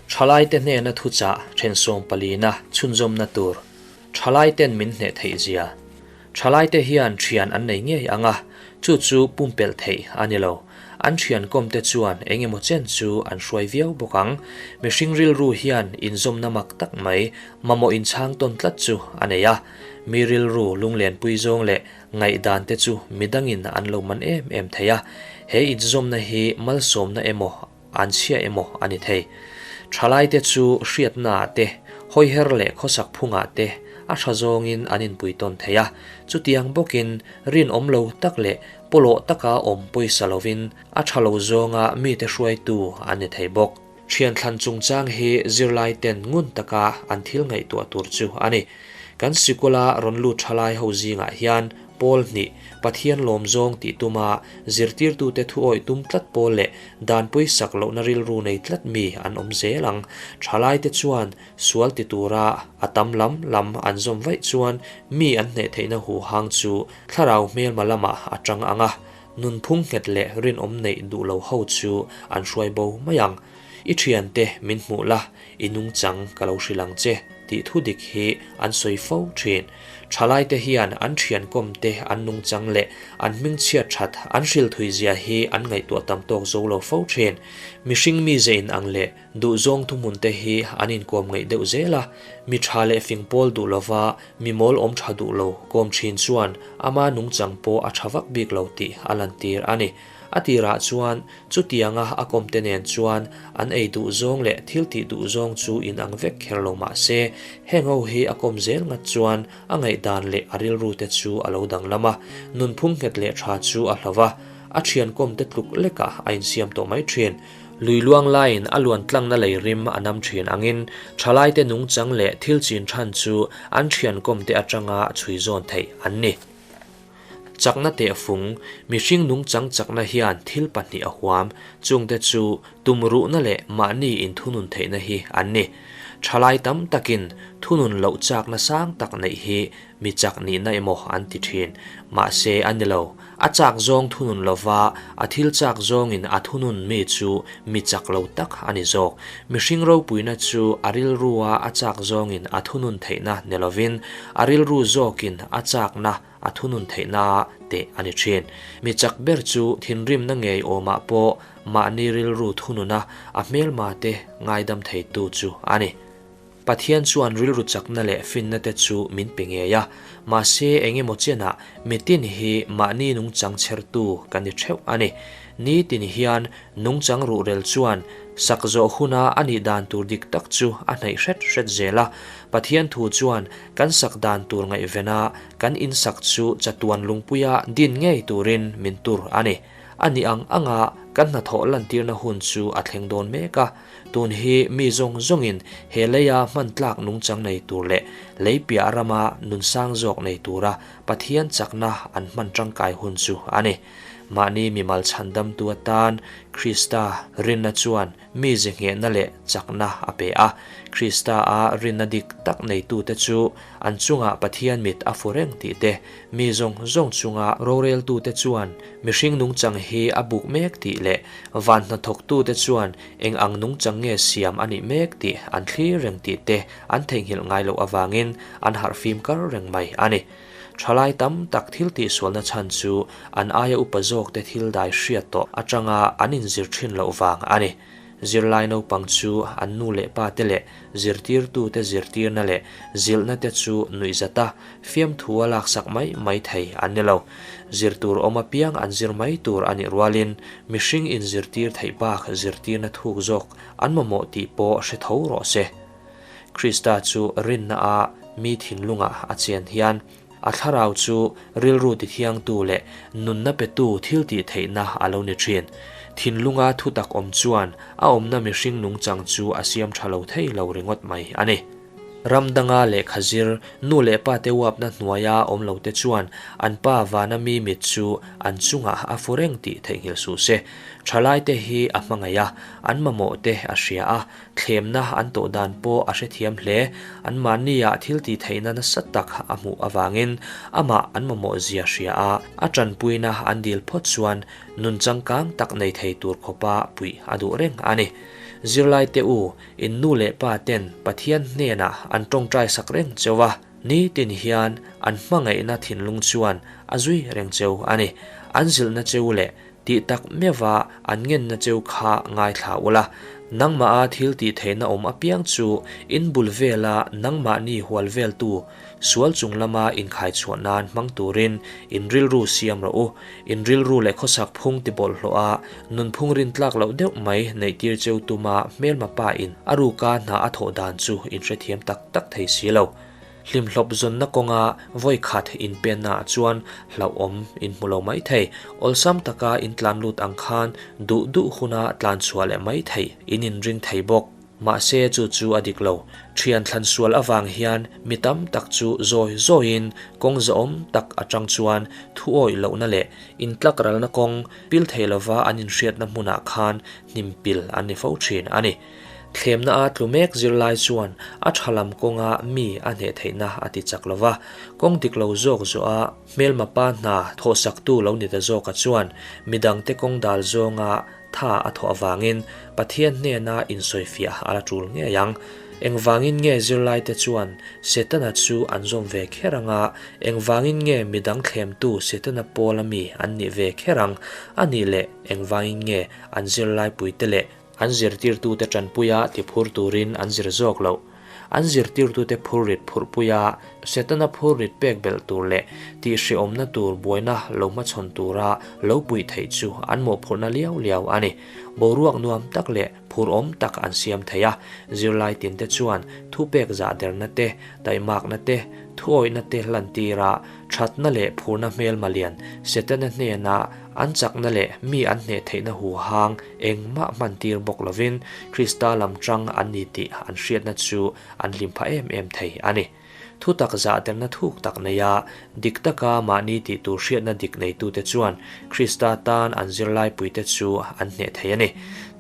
Thalaite hnena thuchah then sawmpalina chhunzawmna tur Thalaiten min hneh theih zia. Thalaite hian thian an nei ngei ang a, chu chu pumpelh theih a ni lo. An thian kawmte chuan eng emaw chen chu an hruai viau bawk ang. Mihring rilru hian inzawmna mak tak mai mamawh inchhang tawn tlat chu a nei a. Mi rilru lunglenpui zawng leh ngaihdan te chu midangin an lo man em em thei a. He inzawmna hi malsawmna emaw an chhia emaw a ni thei. Thalaite chu hriatnaah te, hawiher leh khawsak phungah te a tha zawngin an inpui tawn thei a. Chutiang bawkin rinawm lo tak leh pawlawh taka awm pawisa lovin a tha lo zawnga mite hruaitu an ni thei bawk. Thianthlan chungchang hi zirlaiten ngun taka an thil ngaihtuah tur chu a ni. Kan sikula rawn lut thalai ho zingah hian Pawl hnih, Pathian lawm zawng tih tuma zirtirtute thu awih tum tlat pawl leh danpui sak lohna rilru nei tlat mi an awm zel ang. Thalaite chuan sual ti tura a tam lam lam an zawm vaih chuan mi an hneh theihna huhang chu thlarau hmelma lamah a tang ang a, nunphung nghet leh rinawm neih duh lo ho chu an hruai bo mai ang. I thiante min hmuh la, i nungchang ka lo hrilh ang che tih thu dik hi an sawi fo thin. Thalaite hian an thiankawmte an nungchang leh an hmingchhiat that an hrilh thui zia hi an ngaihtuah tam tawk zo lo fo thin. Mihring mi ze in ang leh duhzawng thuhmunte hi an inkawm ngaih deuh zel a, mi tha leh fing pawl duh lova mi mawl awm tha duh lo kawm thin chuan ama nungchang pawh a tha vak bik lo tih a lantir a ni. A tirah chuan chutianga a kawmte nen chuan an ei duh zawng leh thil tih duh zawng chu inang vek kher lo mah se, heng ho hi a kawm zel ngat chuan a ngaihdan leh a rilru te chu a lo danglam a, nunphung nghet leh tha chu a hlo va, a thian kawmte tluk lekah a insiam tawh mai thin. Lui luang laiin a luan tlangna lei rim a nam thin angin thalaite nungchang leh thil chin than chu an thian kawmte atanga chhui zawn theih an ni. Chakna tehfung, Mihring nungchang chakna hian thil pahnih a huam, chungte chu tumruhna leh mahni inthunun theihna hi an ni. Thalai tam takin thunun loh chakna sang tak neih hi mi chak nihna emaw an ti thin. Mahse a ni lo, a chak zawng thunun lova a thil chak zawngin a thunun mi chu mi chak lo tak a ni zawk. Mihring ropuina chu a rilrua a chak zawngin a thunun theihna ni lovin a rilru zawkin a chakna a thunun theihna teh a ni thin. Mi chak ber chu thinrimna ngei awmah pawh mahni rilru thununa a hmelma te ngaidam theitu chu a ni. Pathian chuan rilru chakna leh finna te chu min pe ngei a, mahse engemaw chenah mitin hi mahni nungchang chhertu kan ni theuh a ni. Nitin hian nungchang ruhrel chuan sak zawh huna a nih dan tur dik tak chu a hnaih hret hret zel a. Pathian thu chuan kan sak dan tur ngaihvena kan insak chu chatuan lungpuia din ngei turin min tur a ni. A nih ang anga kan hnathawh lantirna hun chu a thleng dawn mek a. Tun hi mi zawng zawngin he leia hman tlak nungchang nei tur leh lei piah rama nun sang zawk nei tura Pathian chakna an hman tangkai hun chu a ni. Mahni mimal chhandamtu atan Krista rinna chuan mi zinghehna leh chakna a pe a. Krista-a rinna dik tak neitute chu an chungah Pathian mit a fu reng tih te, mi zawng zawng chunga roreltute chuan mihring nungchang hi a buk mek tih leh van hnathawktute chuan eng ang nungchang nge siam a nih mek tih an thlir reng tih te an theihnghilh ngai loh avangin an harhfim kar reng mai a ni. Thalai tam tak thil tihsualna chhan chu an aia upa zawkte thil dai hriat tawh atanga an inzir thin loh vang a ni. Zirlai naupang chu an nu leh pa te leh zirtirtute zirtirna leh zilhna te chu nuihzat a, fiamthu a laksak mai mai thei an ni lo. Zir tur awm apiang an zir mai tur a nih rualin mihring inzirtir theih bak zirtirna thuk zawk an mamawh tih pawh hre tho rawh se. Krista chu rinna a mi thinlungah a chian hian a thlarau chu rilru tithiangtu leh nunna petu thil tih theihna a lo ni thin. Thinlunga thutak awm chuan a awmna mihring nungchang chu a siam tha lo thei lo ringawt mai a ni. Ram danga lehkha zir, nu leh pa te uapna hnuaia awm lo te chuan an pa vana mi mit chu an chungah a fu reng tih theihnghilh suh se. Thalaite hi a hmangaih a, an mamawh te a hria a, thlemna an tawh dan pawh a hrethiam hle. Anmahniah thil tih theihna nasa tak a hmuh avangin amah an mamawh zia hria a, a tanpuina an dil phawt chuan nun changkang tak nei thei tur khawpa puih a duh reng a ni. Zirlaite u, in nu leh pa ten Pathian hnenah an tawngtai sak reng cheu a, nitin hian an hmangaihna thinlung chuan a zui reng cheu a ni. An zilhna cheu leh tih tak meuha an ngenna cheu kha ngaithla ula, nangmaha thil tih theihna awm apiang chu in bul vela nangmahni hual veltu sual chung lama inkhai chhuah nan hmang turin in rilru siam rawh u. In rilru leh khawsak phung ti bawlhhlawh a, nunphung rintlak loh deuh mai neihtir cheu tuma hmelma pa in a ruka hna a thawh dan chu in hrethiam tak tak thei si lo. Hlimhlawp zawnna kawnga vawi khat inpennaah chuan hlauhawm in hmu lo mai thei. Awlsam taka in tlan lut ang khan duh duh huna tlan chhuah leh mai theih in inring thei bawk. Mahse chu chu a dik lo. Thian thlan sual avang hian mi tam tak chu zawi zawiin kawng zahawm tak atang chuan thu awih lohna leh intlak ralna kawng pil thei lova an inhriatna hmunah khan hnim pil an ni fo thin a ni. Thlemna a tlu mek zirlai chuan a tha lam kawnga mi a hneh theihna a ti chak lova, kawng dik lo zawk zawh a hmelma pa hna thawhsaktu lo ni ta zawka chuan midangte kawng dal zawnga tha a thawh avangin Pathian hnena insawifiah a la tul ngei ang. Engvangin nge zirlaite chuan Setana chu an zawm ve kher ang a, engvangin nge midang thlemtu Setana pawla mi an nih ve kher ang? A nih leh engvangin nge an zirlaipuite leh an zirtirtute tanpuia tiphur turin an zir zawk loh? An zirtirtute phurrit phurhpuia Setana phurrit pek belh tur leh tihhrehawmna tur buaina lo hmachhawn tura lo puih theih chu an mawhphurhna liau liau a ni. Boruak nuam tak leh phurhawm tak an siam thei a, zirlai tinte chuan thupek zahderna te, taimakna te, thuawihna te lantira thatna leh phurna hmelma lian Setana hnena an chakna leh mi an hneh theihna huhang engmah hmantir bawk lovin Krista lam tang an ni tih an hriatna chu an hlim phah em em thei a ni. Thutak zahderna thuk tak nei a, dik taka mahni tih tur hriatna dik neitute chuan Krista tan an zirlaipuite chu an hneh thei a ni.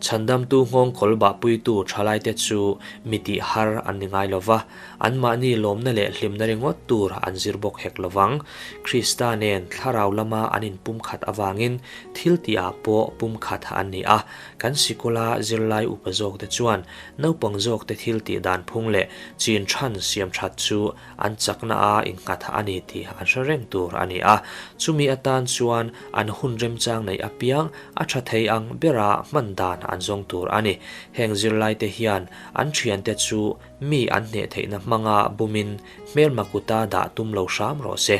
Chhandamtu nghawng kawl bahpuitu thalaite chu mi tih har an ni ngai lova, anmahni lawmna leh hlimna ringawt tur an zir bawk hek lovang. Krista nen thlarau lama an inpumkhat avangin thil tihah pawh pumkhat an ni a, kan sikula zirlai upa zawkte chuan naupang zawkte thil tih dan phung leh chin than siam that chu an chakna a innghat a ni tih an hre reng tur a ni a. Chumi atan chuan an hun remchang neih apiang a tha thei ang bera hman dan an zawng tur a ni. Heng zirlaite hian an thiante chu mi an hneh theihna hmanga bumin hmelma kuta dah tum lo hram rawh se.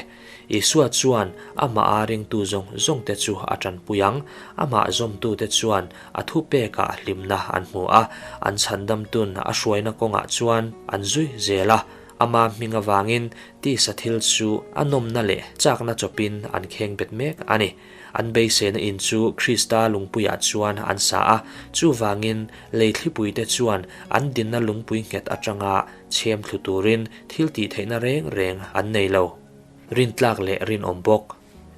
Isua chuan amah a ringtu zawng zawngte chu a tanpui ang, amah zawmtute chuan a thupekah hlimna an hmu a, an chhandamtun a hruaina kawngah chuan an zui zel a, ama hming avangin tisa thil chu a nawmna leh chakna chawpin an kheng bet mek a ni. An beiseina in chu Krista lungpuiah chuan an sa a, chuvangin lei thlipuite chuan an dinna lungpui nghet atanga chhem thlu turin thil tih theihna reng reng an nei lo. Rintlak leh rinawm bawk.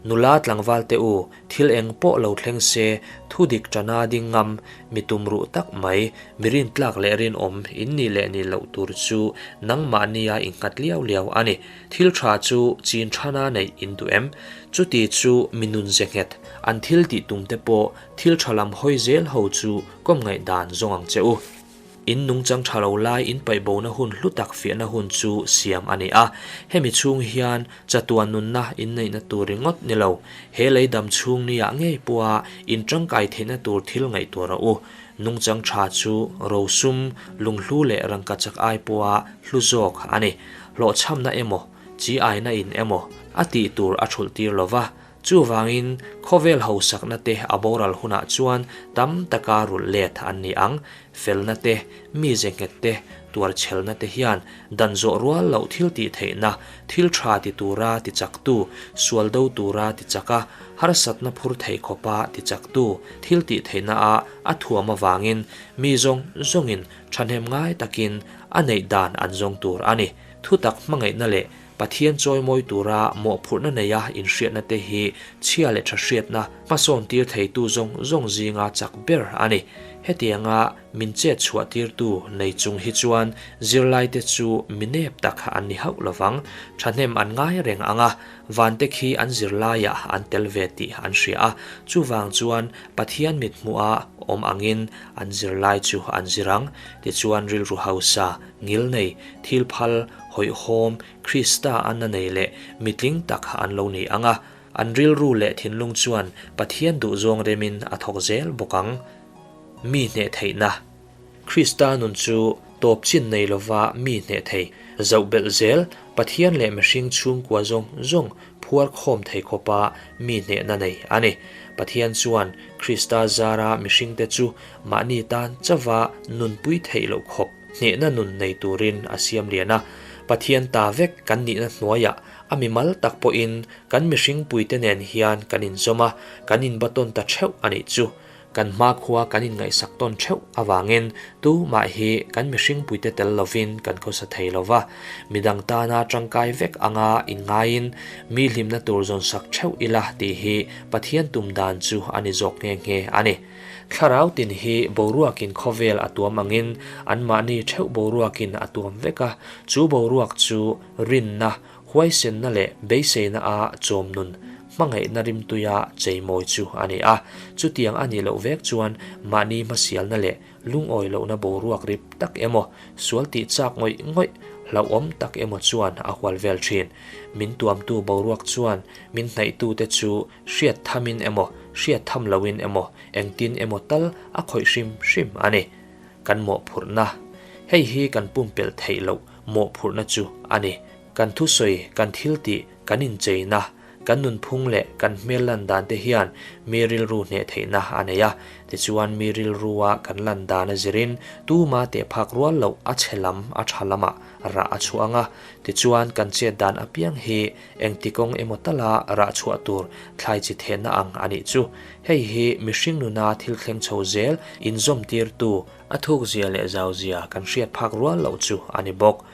Nula tlangval te u, thil eng pawh lo thleng se, thu dik tana ding ngam, mi tum ruh tak mai, mi rintlak leh rinawm in nih leh nih loh tur chu nangmahnia innghat liau liau a ni. Thil tha chu chin thana neih in duh em? Chuti chu mi nun ze nghet, an thil tih tum te pawh thil tha lam hawi zel ho chu kawm ngaih dan zawng ang che u. In nungchang tha lo lai in paih bona hun hlu tak fiahna hun chu siam a ni a. Hemi chhung hian chatuan nunna in neihna tur ringawt ni lo, he lei dam chhung nia ngei pawha in tangkai theihna tur thil ngaihtuah rawh u. Nungchang tha chu rosum, lunghlu leh rangkachak ai pawha hlu zawk a ni. Hlawhchhamna emaw, chi aina in emaw a tih tur a thulh tir lova, chuvangin khawvel hausakna te a boral hunah chuan tam taka rulh let an ni ang. Felna te, mi ze nghet te, tuarchhelna te hian dan zawh rual loh thil tih theihna, thil tha ti tura ti chaktu, sual do tura ti chak a, harsatna phur thei khawpa ti chaktu thil tih theihna a a thuam avangin mi zawng zawngin thahnem ngai takin a neih dan an zawng tur a ni. Thutak hmangaihna leh. Pathian chawimawi tura mawhphurhna neia inhriatna te hi chhia leh tha hriatna hmasawn tir theitu zawng zawng zinga chak ber a ni. Hetianga min chet chhuah tirtu nei chung hi chuan zirlaite chu mi nep tak an ni hauh lovang. Thahnem an ngai reng ang a, vante khi an zirlaiah an tel ve tih an hria a, chuvang chuan Pathian mithmuha awm angin an zirlai chu an zir ang. Tichuan rilru hausa, ngilnei, thil phal, hawihhawm, Krista anna nei leh mitling tak an lo ni ang a, an rilru leh thinlung chuan Pathian duhzawng remin a thawk zel bawk ang. Mi hneh theihna. Krista nun chu tawp chin nei lova mi hneh thei, zoh belh zel, Pathian leh mihring chhungkua zawng zawng phuar khawm thei khawpa mi hnehna nei a ni. Pathian chuan Krista zara mihringte chu mahni tan chauva nunpui theih loh khawp hnehna nun nei turin a siam lian a. Pathian ta vek kan nihna hnuaiah a mimal tak pawhin kan mihringpuite nen hian kan inzawm a, kan inbatawn ta theuh a nih chu. Kan hmakhua kan inngaihsak tawn theuh avangin tumah hi kan mihringpuite tel lovin kan khawsa thei lo va, midang tana tangkai vek anga inngaiin mi hlimna tur zawnsak theuh ila tih hi Pathian tum dan chu a ni zawk nghe nghe a ni. Thlarau tin hi boruakin khawvel a tuam angin anmahni theuh boruakin a tuam vek a, chu boruak chu rinna, Huaisenna leh beiseina a chawm nun hmangaihna rimtuia cheimawi chu a ni a, chutiang a nih loh vek chuan mahni hmasialna leh lungawi lohna boruak rip tak emaw, sual tih chak ngawih ngawih hlauhawm tak emaw chuan a hual vel thin. Min tuamtu boruak chuan min hnaihtute chu hriat thamin emaw, hriat tham loin emaw, engtin emaw tal a khawih hrim hrim a ni. Kan mawhphurhna, Hei hi kan pumpelh theih loh mawhphurhna chu a ni. Kan thusawi, kan thiltih, kan incheina, kan nunphung leh kan hmel lan dan te hian mi rilru hneh theihna a nei a. Tichuan mi rilrua kan lan dan a zirin tuma teh phak rual loh a chhe lam a tha lamah rah a chhuah ang a. Tichuan kan chet dan apiang hi engti kawng emaw tala rah chhuah tur thlai chi thehna ang a nih chu. Hei hi mihring nuna thil thleng chho zel inzawm tirtu A thukzia leh zauzia kan hriat phak rual loh chu a ni bawk.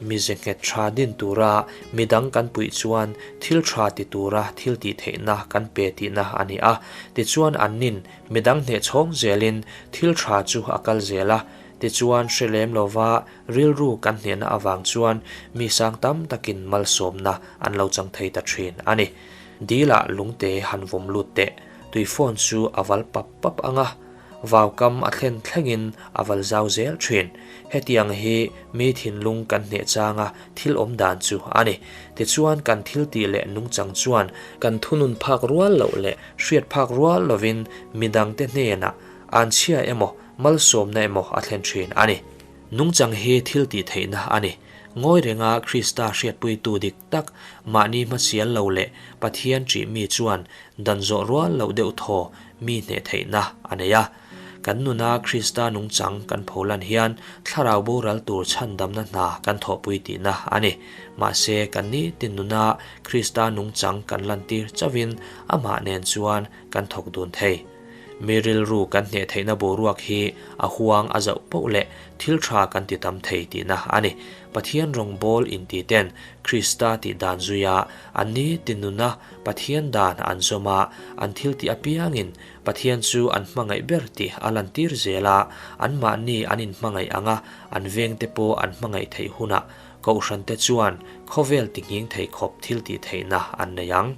Mize nghet tha din tura midang kan puih chuan thil tha ti tura thil tih theihna kan pe tihna a ni a. Tichuan annin midang hneh chhawng zelin thil tha chu a kal zel a. Tichuan hre lem lova rilru kan hnehna avang chuan mi sang tam takin malsawmna an lo chang thei ta thin a ni. Dilah lungte han vawm lut teh. Tui phone chu a val pap pap ang a. Vaukam a thlen thlengin a val zau zel thin. Hetiang hi mi thinlung kan hneh changa thil awm dan chu a ni. Tichuan kan thil tih leh nungchang chuan kan thunun phak rual loh leh hriat phak rual lovin midangte hnenah anchhia emaw malsawmna emaw a thlen thin a ni. Nungchang hi thil tih theihna a ni. Ngawi renga Krista hriatpuitu dik tak mahni hmasial lo leh Pathian ṭih mi chuan dan zawh rual loh deuh thaw mi hneh theihna a nei a. Kan nuna Krista nungchang kan pholan hian thlarau boral tur chhandamna hna kan thawhpui tihna a ni. Mahse, kan nitin nuna Krista nungchang kan lantir chauhin amah nen chuan kan thawk dun thei. Mi rilru kan hneh theihna boruak hi a huang a zauh poh leh thil tha kan ti tam thei tihna a ni. Pathian rawngbawl inti ten Krista tih dan zuia an ni tinuna Pathian dan an zawm a, an thil tih apiangin Pathian chu an hmangaih ber tih a lantir zel a, anmahni an inhmangaih ang a, an vengte pawh an hmangaih theih hunah Kohhrante chuan khawvel tinghing thei khawp thil tih theihna an nei ang.